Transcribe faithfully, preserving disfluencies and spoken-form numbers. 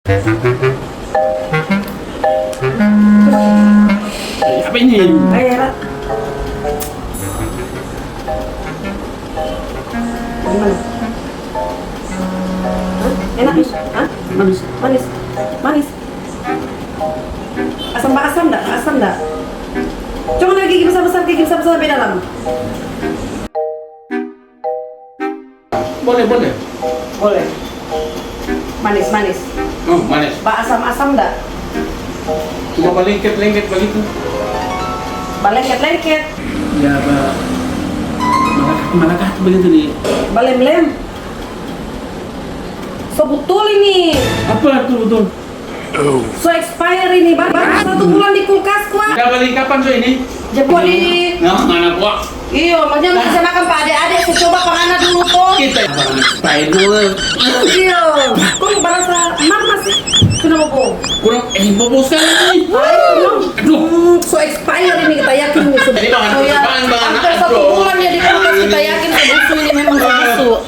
Apa ini? Ayo, Ra. Gimana? Hah? Enak? Manis. Hah? Manis. Manis. Manis. Asam ba asam nda? Asam nda? Coba lagi gigi besar-besar, gigi besar-besar, beda lama. Boleh, boleh. Boleh. Manis, manis. Oh, manis. Ba asam-asam nda? Cuma balengket-lengket bagitu. Balengket-lengket. Ya, ba, malakat-malakat bagitu ni. Balem-lem. So butul ini. Apa tu butul? So expire ini, baru, baru satu bulan di kulkas, kwa. Udah bali kapan so ini? Jepot ini. Nah, mana, kwa? Iyo, makanya lu bisa makan pa ade-ade, se coba pa ngana dulu, to. Kita yang barang expire dulu. Iyo, kong barasa mamas sih? Kenapa, Bo? Kurang, eh, bobo sekali ini. Ayo, no. Aduh. Hmm, so expire ini, kita yakin ini sudah. Ini bahan, oh, ya, bahan, bahan, hampir satu bulan ya di kulkas, kita yakin so busuk ini, memang so busuk.